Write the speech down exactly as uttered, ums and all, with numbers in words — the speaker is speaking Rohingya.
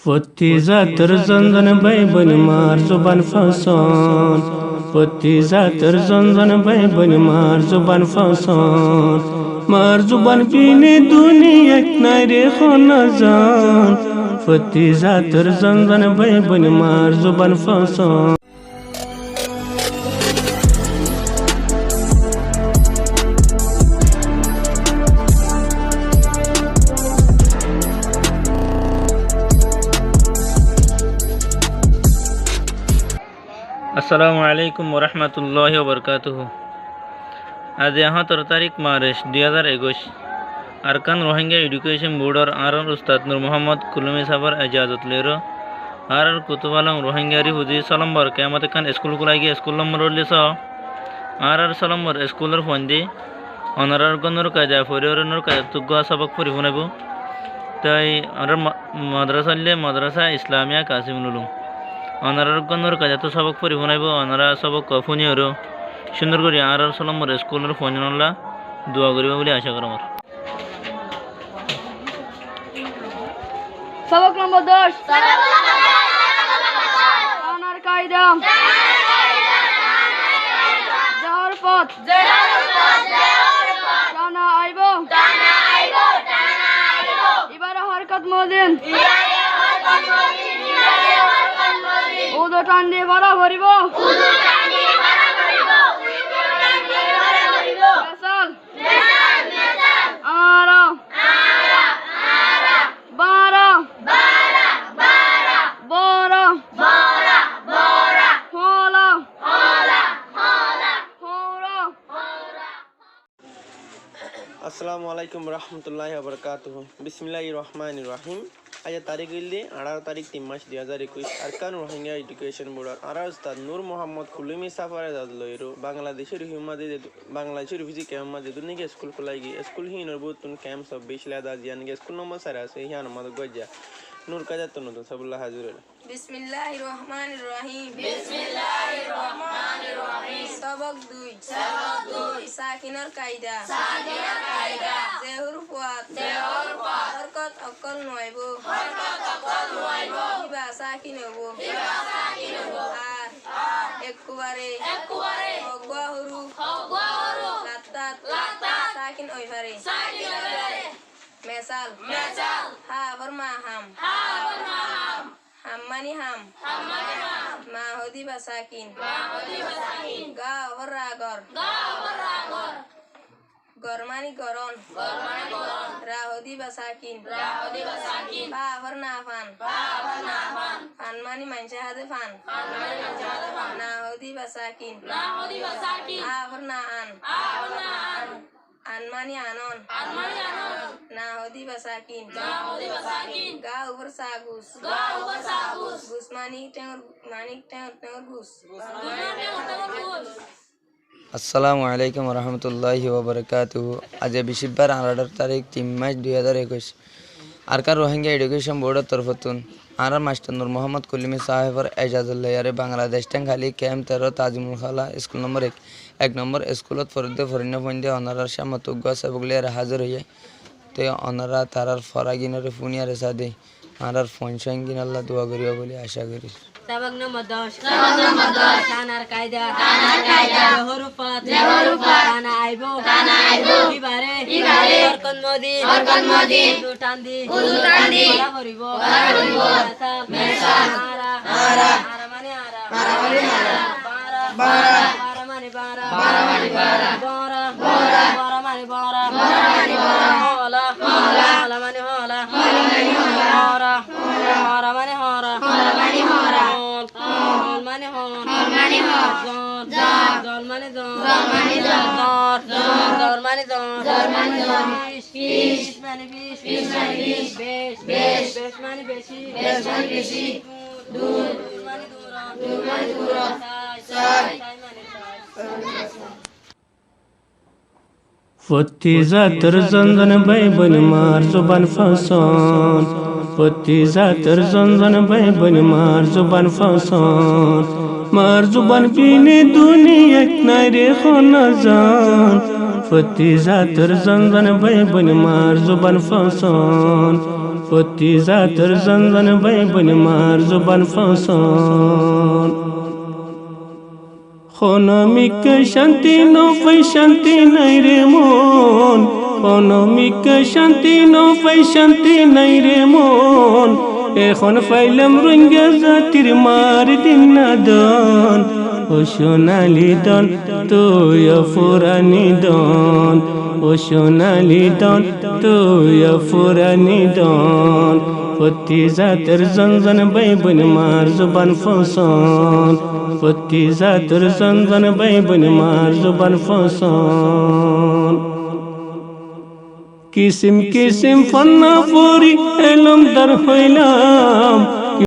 Fottí zator zon zon bái boin maar zuban fosón. Fottí zator zon zon bái boin maar zuban fosón. Maar zuban bine duniyait nai re hono zon. Fottí zator zon zon bái boin maar zuban fosón. Assalamu alaikum warahmatulláhi wabarakátuhu. Aijja háñtaro tarík Marc dui házar ekuic. Arkan Rohingya Education Board or añárar ustad Nur Muhammad Kulumi sáfor ejazot loiyóre añárar Kutufalong Rohingya Refugee só lombor kemot ekkán eskul kúlai giyé. Eskul lombor óilde só. Añárar só lombor eskulor fuain de onorar uggúa Nur Kaida foriyóre Nur Kaidat uggúa sobok fori funaibó. Toi añárar ma-, madrasa óilde Madrasa Islamiya Kasimul Ulum. Onorar uggúa Nur Kaidat sobok fori funaibó, onora sobok fúniyóre cúndor gorí añárar só lombor eskulor fuainolla dua goríba buli acá gorí añár. Sobok lombor doc. Tanar kaida. Zehor fot. Tana aibo. Ibare horkot modin. Udu tandi fora foribo. Mesal. Añára. Bára. Bóra. Hola. Houra. Assalamu alaikum warahmatulláhi wabarakátuhu. Bismillahir Rahmanir Rahim. Aijja tarík óilde añçáro tarík tin mac dui házar ekuic. Arkan Rohingya Education Board or añárar ustad Nur Muhammad Kulumi sáfor ejazot loiyóre Bangladecor híyar mazé ze, Bangladecor refugee kemor mazé zedún niki eskul kúlai giyé, eskul hínor bútottu kem sobbic leda ziyan niki eskul lombor sair asé, híyanor mazé uggúa aijja Nur Kaidattú notun sobok loi házir óilam. Bismillahir Rahmanir Rahim. Bismillahir Rahmanir Rahim. Sobok dui. Sobok dui. Sakinor kaida. Sakinor kaida. Ze hóruf uat. Ze hóruf uat. Horkot okkol no aibo. Horkot okkol no aibo. Íba sakin óibo. Íba sakin óibo. Ar. Ar. Ekkubare. Ekkubare. Hoggúa hóruf. Hoggúa hóruf. Lattat. Lattat. Sakin ói fare. Sakin ói fare. Mesal. Mesal. Há hór ma ham. Há hór ma ham. Ham mani ham. Ham mani ham. Ma hóde íba sakin. Ma hóde íba sakin. Ga hór ra gor. Ga hór ra gor. Gor mani goron. Gor mani goron. Ra hóde íba sakin. Ra hóde íba sakin. Fa hór na fan. Fa hór na fan. Fan mani maincé háde fan. Fan mani maincé háde fan. Na hóde íba sakin. Na hóde íba sakin. A hór na an. A hór na an. An mani anon. An mani anon. Na hóde íba sakin. Na hóde íba sakin. Ga uore sa gus. Ga uore sa gus. Gus mani théngor, mani théngor, théngor gus. Gus mani théngor, théngor gus. Assalamu alaikum warahmatulláhi wabarakátuhu. Aijja bicíbbar, añçáro tarík tin mac dui házar ekuic. Arkan Rohingya Education Board or torfóttun añárar mastor Nur Muhammad Kulumi sáfor ejazot loiyóre Bangladec théng háli kemp teró Tazimul Khala eskul lombor ek, ek lombor eskulot foredde forinna fuain de onorar cámot uggúa sobok loiyóre házir óiye. Te onora tarar fora gínoré fúniyóre sáde añárar fuain cóin gínolla dua goríba buli acá gorí. Sobok nombor doc. Sobok nombor doc. Tanar kaida. Tanar kaida. Ze hóruf uat. Ze hóruf uat. Tana aibo. Tana aibo. Íbare. Íbare. Horkot modin. Horkot modin. Udu tandi. Udu tandi. Fora foribo. Fora foribo. Mesal. Mesal. Añára. Añára. Añára mani añára. Añára mani añára. Bára. Bára. Bára mani bára. Bára mani bára. Bóra. Bóra. Bóra mani bóra. Bóra mani bóra. Hóla. Hóla. Hóla mani hóla. Hóla mani hóla. Hóra. Hóra mani hóra. Hóra mani hóra. Hol. Hol mani hol. Hol mani hol. Zol. Zol. Zol mani zol. Zol mani zol. Zor. Zor. Zor mani zor. Zor mani zor. Bic. Bic. Bic mani bic. Bic mani bic. Bec. Bec. Bec mani beci. Bec mani beci. Dur. Dur. Dur mani dur. Dur mani dur. Sai. Sai. Sai mani sai. Fottí zator zon zon bái boin maar zuban fosón. Fottí zator zon zon bái boin maar zuban fosón. Maar zuban bine duniyait nai re hono zon. Fottí zator zon zon bái boin maar zuban fosón. Fottí zator zon zon bái boin maar zuban fosón. Hono mikká cánti no fai, cánti nai re mon. Hono mikká cánti no fai, cánti nai re mon. Ehón failam Rohingya zatir maar din na don. Ó sonali don, tui ó furani don. Ó sonali don, tui ó furani don. Fottí zator zon zon bái boin maar zuban fosón. Fottí zator zon zon bái boin maar zuban fosón. Kisim kisim fonna fori elomdar hoilam.